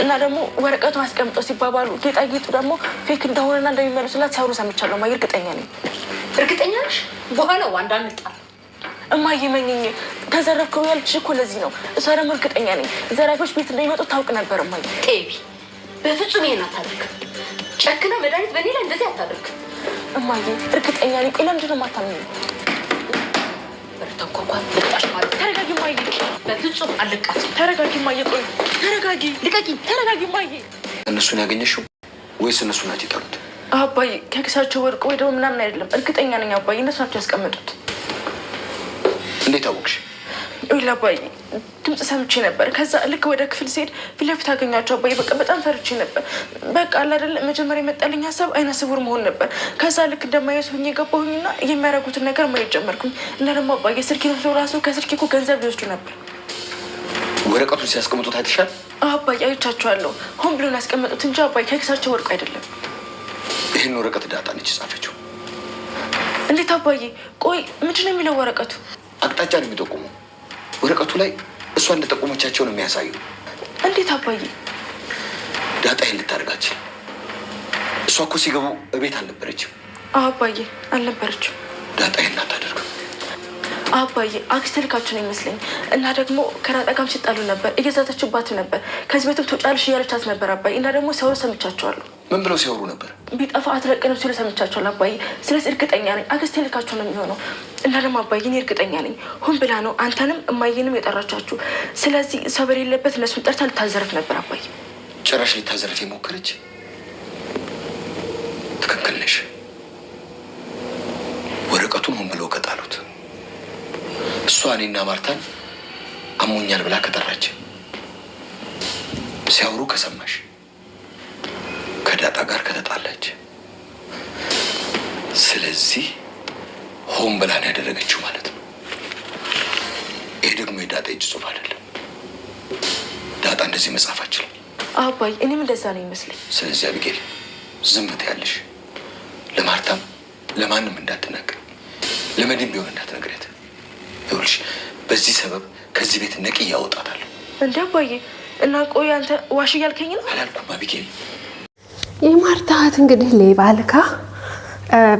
እና ደግሞ ወረቀቱ አስቀምጠው ሲባባሉ ጌጣጌጡ ደግሞ fake እንደሆነና እንደሚመልሱላት ሲያወሩ ሰምቻለሁ። እማዬ እርግጠኛ ነኝ። እርግጠኛ ነሽ? በኋላ እንዳንጣል። እማዬ መኝኝ ተዘረፍከው ያልኩሽ እኮ ለዚህ ነው። እሷ ደግሞ እርግጠኛ ነኝ ዘራፊዎች ቤት እንደሚመጡ ታውቅ ነበር። እማዬ ጤቢ፣ በፍጹም ይሄን አታደርግ። ጨክና መድኃኒት በእኔ ላይ እንደዚህ አታደርግ። እማዬ እርግጠኛ ነኝ። ቆይ ለምንድን ነው የማታምኚኝ? በር ተንኳኳ። ልቅጣሽ ማለት ተረጋጊ እማዬ። በፍጹም አልለቃትም። ተረጋጊ እማዬ። ቆይ ተረጋጊ። ልቀቂኝ። ተረጋጊ እማዬ። እነሱን ያገኘሽው ወይስ እነሱ ናቸው የጣሉት? አባዬ ከኪሳቸው ወድቆ ወይ ደግሞ ምናምን አይደለም። እርግጠኛ ነኝ አባዬ እነሱ ናቸው ያስቀመጡት። እንዴት አወቅሽ? ይኸውልህ አባዬ ድምፅ ሰምቼ ነበር። ከዛ ልክ ወደ ክፍል ስሄድ ፊት ለፊት አገኛቸው አባዬ። በቃ በጣም ፈርቼ ነበር። በቃ አለ አይደለ መጀመሪያ የመጣልኝ ሀሳብ አይነ ስውር መሆን ነበር። ከዛ ልክ እንደማየው ሰው ሆኜ ገባሁኝና የሚያደርጉትን ነገር ማየት ጀመርኩኝ። እና ደግሞ አባዬ ስልኬን ወስደው ራሱ ከስልኬ እኮ ገንዘብ ሊወስዱ ነበር። ወረቀቱን ሲያስቀምጡት አይተሻል? አባዬ አይቻቸዋለሁ። ሆን ብሎ ያስቀመጡት እንጂ አባዬ ከኪሳቸው ወድቆ አይደለም። ይህን ወረቀት ዳጣ ነች የጻፈችው። እንዴት አባዬ? ቆይ ምንድን ነው የሚለው ወረቀቱ? አቅጣጫ ነው የሚጠቁመው። ወረቀቱ ላይ እሷ እንደጠቆመቻቸው ነው የሚያሳዩ። እንዴት አባዬ? ዳጣ ይህን ልታደርግ አትችልም። እሷ እኮ ሲገቡ እቤት አልነበረችም። አባዬ አልነበረችም። ዳጣ ይህን አታደርግም። አባዬ አክስቴ ልካችሁ ነው ይመስለኝ። እና ደግሞ ከዳጣ ጋርም ሲጣሉ ነበር፣ እየዛተችባትም ነበር። ከዚህ ቤትም ትወጫለሽ እያለቻት ነበር አባዬ። እና ደግሞ ሲያወሩ ሰምቻቸዋለሁ። ምን ብለው ሲያወሩ ነበር? ቢጠፋ አትለቅንም ሲሉ ሰምቻቸዋለሁ አባዬ። ስለዚህ እርግጠኛ ነኝ አክስቴ ልካችሁ ነው የሚሆነው። እና ደግሞ አባዬ እኔ እርግጠኛ ነኝ ሆን ብላ ነው አንተንም እማዬንም የጠራቻችሁ። ስለዚህ ሰው በሌለበት እነሱን ጠርታ ልታዘርፍ ነበር አባዬ። ጭራሽ ልታዘርፍ የሞከረች። ትክክል ነሽ። ወረቀቱን ሆን ብለው ከጣሉት እሷ እኔና ማርታን አሞኛል ብላ ከጠራች፣ ሲያወሩ ከሰማሽ፣ ከዳጣ ጋር ከተጣላች፣ ስለዚህ ሆን ብላ ነው ያደረገችው ማለት ነው። ይሄ ደግሞ የዳጣ እጅ ጽሑፍ አይደለም። ዳጣ እንደዚህ መጻፍ አችልም። አባዬ እኔም እንደዛ ነው ይመስለኝ። ስለዚህ አቢጌል ዝም ትያለሽ። ለማርታም ለማንም እንዳትናገር፣ ለመድን ቢሆን እንዳትነግሪያት። ይኸውልሽ በዚህ ሰበብ ከዚህ ቤት ነቅዬ አወጣታለሁ። እንደ አባዬ እና ቆይ አንተ ዋሽ እያልከኝ ነው? አላልኩም አቢጌል። የማርታ እህት እንግዲህ ሌባ ልካ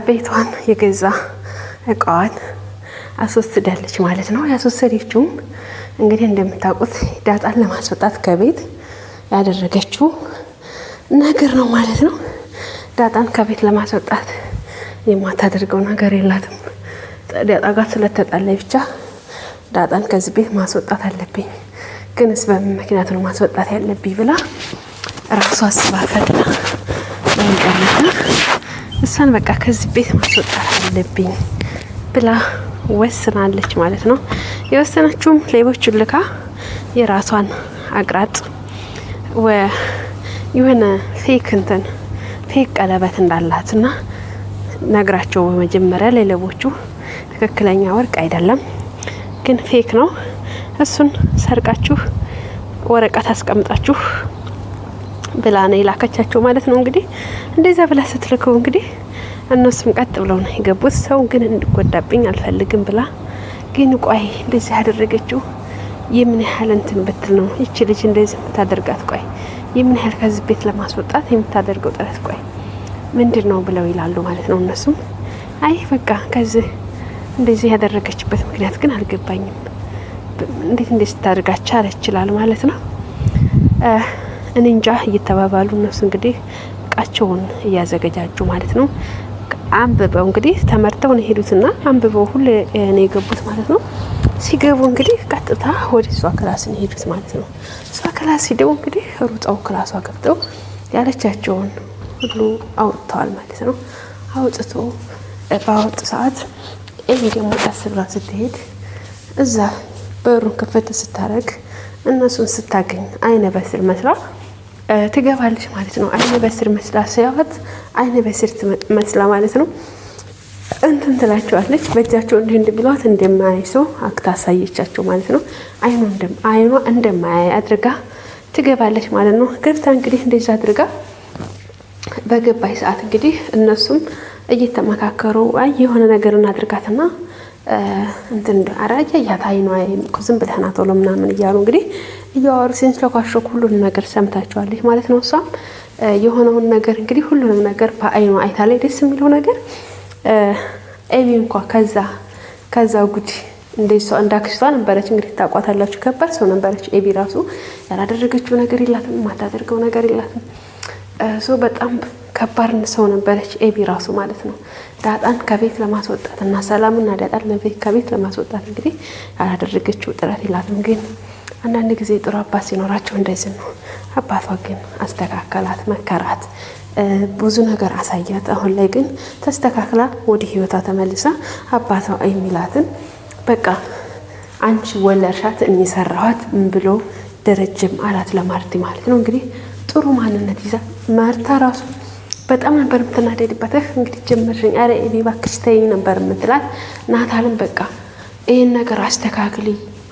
ቤቷን የገዛ እቃዋን አስወስዳለች ማለት ነው። ያስወሰደችውም እንግዲህ እንደምታውቁት ዳጣን ለማስወጣት ከቤት ያደረገችው ነገር ነው ማለት ነው። ዳጣን ከቤት ለማስወጣት የማታደርገው ነገር የላትም። ዳጣ ጋር ስለተጣላይ ብቻ ዳጣን ከዚህ ቤት ማስወጣት አለብኝ፣ ግንስ በምን ምክንያት ነው ማስወጣት ያለብኝ ብላ ራሷ አስባ ፈጥራ በመጨረሻ እሷን በቃ ከዚህ ቤት ማስወጣት አለብኝ ብላ ወስናለች ማለት ነው። የወሰነችውም ሌቦቹን ልካ የራሷን አቅራጥ የሆነ fake እንትን fake ቀለበት እንዳላት እና ነግራቸው በመጀመሪያ ለሌቦቹ ትክክለኛ ወርቅ አይደለም ግን fake ነው፣ እሱን ሰርቃችሁ ወረቀት አስቀምጣችሁ ብላ ነው የላከቻቸው ማለት ነው። እንግዲህ እንደዛ ብላ ስትልከው እንግዲህ እነሱም ቀጥ ብለው ነው የገቡት። ሰው ግን እንዲጎዳብኝ አልፈልግም ብላ ግን ቆይ እንደዚህ ያደረገችው የምን ያህል እንትን ብትል ነው ይቺ ልጅ እንደዚህ የምታደርጋት? ቆይ የምን ያህል ከዚህ ቤት ለማስወጣት የምታደርገው ጥረት ቆይ ምንድን ነው ብለው ይላሉ ማለት ነው። እነሱም አይ በቃ ከዚህ እንደዚህ ያደረገችበት ምክንያት ግን አልገባኝም፣ እንዴት እንደዚህ ታደርጋች ይችላል ማለት ነው። እኔ እንጃ እየተባባሉ እነሱ እንግዲህ እቃቸውን እያዘገጃጁ ማለት ነው። አንብበው እንግዲህ ተመርተው ነው የሄዱትና አንብበው ሁሉ ነው የገቡት ማለት ነው። ሲገቡ እንግዲህ ቀጥታ ወደ እሷ class ነው የሄዱት ማለት ነው። እሷ class ሂደው እንግዲህ ሩጠው ክላሷ ገብተው ያለቻቸውን ሁሉ አውጥተዋል ማለት ነው። አውጥቶ ባወጡ ሰዓት ኤቢ ደግሞ ቀስ ብላ ስትሄድ እዛ በሩን ክፍት ስታደርግ እነሱን ስታገኝ አይነ በስር መስላ ትገባለች ማለት ነው። አይነ በስር መስላ ሲያዋት አይነ በስር መስላ ማለት ነው እንትን ትላቸዋለች። በእጃቸው እንዲህ እንዲህ ብሏት እንደማያይ ሰው አክታ አሳየቻቸው ማለት ነው። አይኗ እንደማያይ አድርጋ ትገባለች ማለት ነው። ገብታ እንግዲህ እንደዛ አድርጋ በገባች ሰዓት እንግዲህ እነሱም እየተመካከሩ አይ የሆነ ነገር እናድርጋትና እንትን ኧረ እያያት አይኗ ዝም ብለህ ና ቶሎ ምናምን እያሉ እንግዲህ እያወሩ ሲንሸኳሸኩ ሁሉንም ነገር ሰምታቸዋለች ማለት ነው። እሷም የሆነውን ነገር እንግዲህ ሁሉንም ነገር በአይኗ አይታለች። ደስ የሚለው ነገር ኤቢ እንኳ ከዛ ጉድ እንደሷ እንዳክስቷ ነበረች። እንግዲህ ታውቋታላችሁ፣ ከባድ ሰው ነበረች። ኤቢ ራሱ ያላደረገችው ነገር የላትም፣ የማታደርገው ነገር የላትም። So በጣም ከባድ ሰው ነበረች ኤቢ ራሱ ማለት ነው። ዳጣን ከቤት ለማስወጣት እና ሰላምና ዳጣን ከቤት ለማስወጣት እንግዲህ ያላደረገችው ጥረት የላትም። ግን አንዳንድ ጊዜ ጥሩ አባት ሲኖራቸው እንደዚህ ነው። አባቷ ግን አስተካከላት፣ መከራት፣ ብዙ ነገር አሳያት። አሁን ላይ ግን ተስተካክላ ወደ ህይወቷ ተመልሳ አባቷ የሚላትን በቃ አንቺ ወለድሻት እኔ ሰራኋት ብሎ ደረጀም አላት ለማርቲ ማለት ነው። እንግዲህ ጥሩ ማንነት ይዛ ማርታ ራሱ በጣም ነበር የምትናደድበት። እንግዲህ ጀመርሽኝ፣ ኧረ ኤቢ እባክሽ ተይኝ ነበር የምትላት። ናታልም በቃ ይህን ነገር አስተካክሊ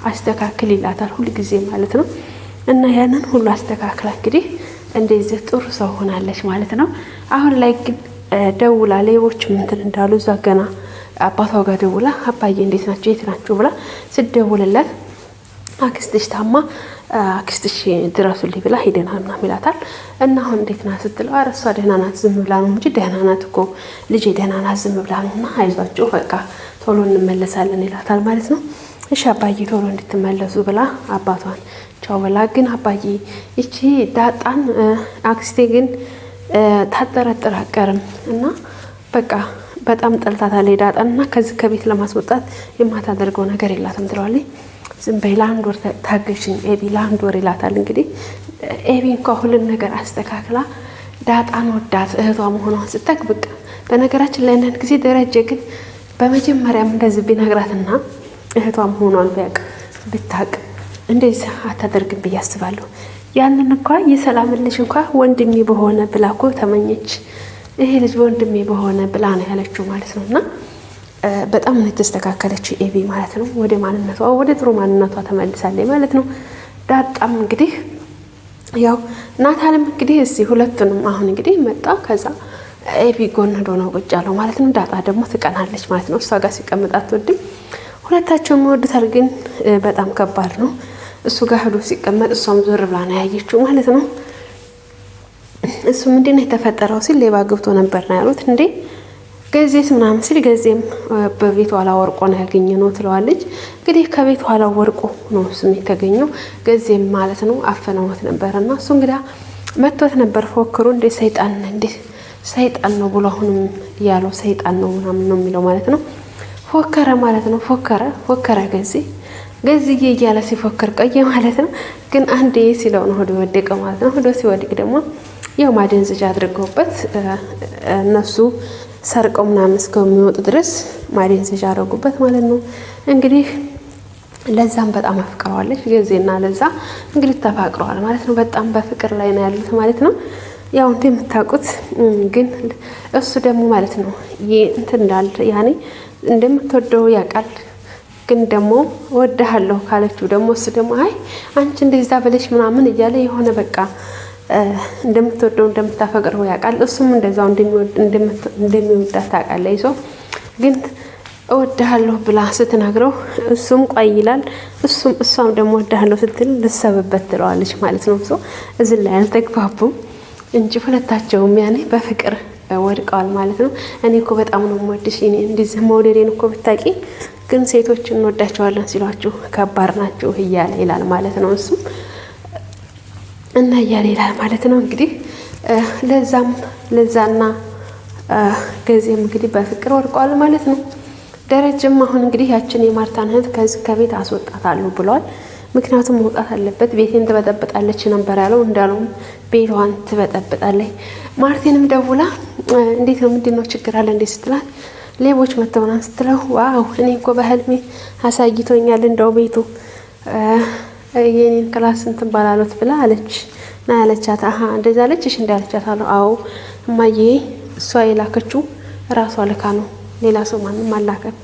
አስተካክል ይላታል ሁልጊዜ ማለት ነው። እና ያንን ሁሉ አስተካክላ እንግዲህ እንደዚህ ጥሩ ሰው ሆናለች ማለት ነው። አሁን ላይ ግን ደውላ ሌቦች ምንትን እንዳሉ እዛ ገና አባቷ ጋር ደውላ አባዬ እንዴት ናቸው የት ናቸው ብላ ስደውልለት አክስትሽ ታማ አክስትሽ ድረሱልኝ ብላ ሄደናል ምናምን ይላታል። እና አሁን እንዴት ናት ስትለው ኧረ እሷ ደህና ናት ዝም ብላ ነው እንጂ ደህና ናት እኮ ልጄ ደህና ናት ዝም ብላ ነው እና አይዟችሁ በቃ ቶሎ እንመለሳለን ይላታል ማለት ነው። እሺ አባዬ ቶሎ እንድትመለሱ ብላ አባቷን ቻው ብላ ግን አባዬ ይቺ ዳጣን አክስቴ ግን ታጠረጥር አቀርም እና በቃ በጣም ጠልታታለች ዳጣን እና ከዚህ ከቤት ለማስወጣት የማታደርገው ነገር የላትም ትለዋለች። ዝም በይ ለአንድ ወር ታገሽኝ ኤቢ ለአንድ ወር ይላታል። እንግዲህ ኤቢ እንኳ ሁሉን ነገር አስተካክላ ዳጣን ወዳት እህቷ መሆኗን ስታቅ በቃ በነገራችን ላይ አንዳንድ ጊዜ ደረጀ ግን በመጀመሪያም እንደዚህ ቢነግራትና እህቷ መሆኗን ቢያቅ ብታቅ እንደዚህ አታደርግም ብዬ አስባለሁ። ያንን እንኳ የሰላምን ልጅ እንኳ ወንድሜ በሆነ ብላ እኮ ተመኘች። ይሄ ልጅ ወንድሜ በሆነ ብላ ነው ያለችው ማለት ነው። እና በጣም ነው የተስተካከለችው ኤቢ ማለት ነው። ወደ ማንነቷ ወደ ጥሩ ማንነቷ ተመልሳለች ማለት ነው። ዳጣም እንግዲህ ያው ናታልም እንግዲህ እዚህ ሁለቱንም አሁን እንግዲህ መጣ። ከዛ ኤቢ ጎን ሄዶ ነው ቁጭ ያለው ማለት ነው። ዳጣ ደግሞ ትቀናለች ማለት ነው። እሷ ጋር ሲቀመጥ አትወድም። ሁለታቸውም ይወዱታል፣ ግን በጣም ከባድ ነው። እሱ ጋር ሄዶ ሲቀመጥ እሷም ዞር ብላ ነው ያየችው ማለት ነው። እሱ ምንድን ነው የተፈጠረው ሲል ሌባ ገብቶ ነበር ነው ያሉት። እንዴ ገዜስ ምናምን ሲል ገዜም በቤት ኋላ ወርቆ ነው ያገኘ ነው ትለዋለች። እንግዲህ ከቤት ኋላ ወርቆ ነው እሱም የተገኘው ገዜም ማለት ነው። አፈናውት ነበር እና እሱ እንግዳ መቶት ነበር ፎክሩ እንዴ ሰይጣን እንዴ ሰይጣን ነው ብሎ አሁንም ያለው ሰይጣን ነው ምናምን ነው የሚለው ማለት ነው። ፎከረ ማለት ነው። ፎከረ ፎከረ ገዜ ገዝዬ እያለ ሲፎክር ቆየ ማለት ነው። ግን አንዴ ሲለው ነው ሆዶ ወደቀ ማለት ነው። ሆዶ ሲወድቅ ደግሞ ያው ማደንዘዣ አድርገውበት እነሱ ሰርቀው ምናምን እስከሚወጡ ድረስ ማደንዘዣ አደረጉበት ማለት ነው። እንግዲህ ለዛም በጣም አፍቅረዋለች ገዜና ለዛ እንግዲህ ተፋቅረዋል ማለት ነው። በጣም በፍቅር ላይ ነው ያሉት ማለት ነው። ያው እንደምታውቁት ግን እሱ ደግሞ ማለት ነው እንትን እንዳለ ያኔ እንደምትወደው ያውቃል። ግን ደግሞ እወድሃለሁ ካለችው ደግሞ እሱ ደግሞ አይ አንቺ እንደዛ ብለሽ ምናምን እያለ የሆነ በቃ እንደምትወደው እንደምታፈቅረው ያውቃል። እሱም እንደዛው እንደሚወዳት ታውቃለች። ይዞ ግን እወድሃለሁ ብላ ስትነግረው እሱም ቆይ ይላል። እሱም እሷም ደግሞ እወድሃለሁ ስትል ልሰብበት ትለዋለች ማለት ነው። ሰው እዚህ ላይ አልተግባቡም እንጂ ሁለታቸውም ያኔ በፍቅር ወድቀዋል ማለት ነው። እኔ እኮ በጣም ነው የምወድሽ፣ እኔ እንደዚህ መውደዴን እኮ ብታቂ፣ ግን ሴቶች እንወዳቸዋለን ሲሏችሁ ከባድ ናችሁ እያለ ይላል ማለት ነው እሱም እና እያለ ይላል ማለት ነው። እንግዲህ ለዛም ለዛና ገዜም እንግዲህ በፍቅር ወድቀዋል ማለት ነው። ደረጀም አሁን እንግዲህ ያችን የማርታን እህት ከዚህ ከቤት አስወጣታለሁ ብሏል። ምክንያቱም መውጣት አለበት፣ ቤቴን ትበጠብጣለች ነበር ያለው። እንዳለውም ቤቷን ትበጠብጣለች። ማርቴንም ደውላ እንዴት ነው ምንድን ነው ችግር አለ እንዴት ስትላት ሌቦች መጥተው ምናምን ስትለው wow እኔ እኮ በህልሜ አሳይቶኛል እንደው ቤቱ የኔን class እንትን ባላሉት ብላ አለች ና ያለቻት። አሀ እንደዛ አለች። እሺ እንዳለቻት አለው። አዎ እማዬ እሷ የላከችው ራሷ ልካ ነው፣ ሌላ ሰው ማንም አላከም፣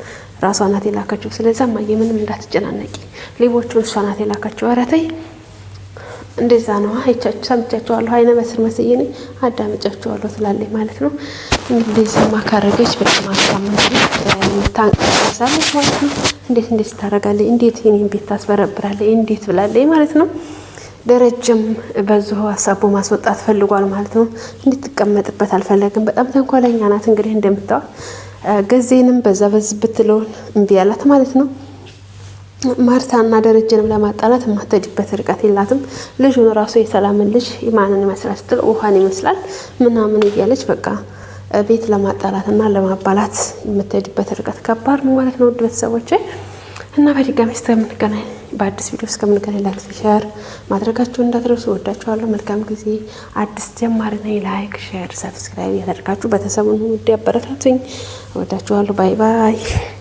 ራሷ ናት የላከችው። ስለዛ እማዬ ምንም እንዳትጨናነቂ፣ ሌቦቹን እሷ ናት የላከችው። ኧረ ተይ እንደዛ ነው አይቻችሁ ሰምቻችኋለሁ፣ አይነ በስር መስዬ እኔ አዳምጫችኋለሁ ትላለች ማለት ነው። እንደዚህ ማካረገች በጣም አሳምን ታንቀሳለች ማለት ነው። እንዴት እንዴት ታረጋለች? እንዴት የኔን ቤት ታስበረብራለች? እንዴት ብላለች ማለት ነው። ደረጀም በዚሁ ሀሳቡ ማስወጣት ፈልጓል ማለት ነው። እንድትቀመጥበት አልፈለግም። በጣም ተንኮለኛ ናት። እንግዲህ እንደምታዋል ገዜንም በዛ በዝ ብትለውን እምቢ ያላት ማለት ነው። ማርታና ደረጀንም ለማጣላት የማትሄድበት ርቀት የላትም። ልጁን ራሱ የሰላምን ልጅ ማንን ይመስላል ስትል ውሃን ይመስላል ምናምን እያለች በቃ ቤት ለማጣላትና ለማባላት የምትሄድበት ርቀት ከባድ ነው ማለት ነው። ውድ ቤተሰቦቼ እና በድጋሚ እስከምንገናኝ በአዲስ ቪዲዮ እስከምንገናኝ like፣ share ማድረጋችሁን እንዳትረሱ። ወዳችኋለሁ። መልካም ጊዜ። አዲስ ጀማሪ ነኝ። like፣ share፣ subscribe እያደረጋችሁ ቤተሰቡን ውድ ያበረታቱኝ። ወዳችኋለሁ። Bye bye።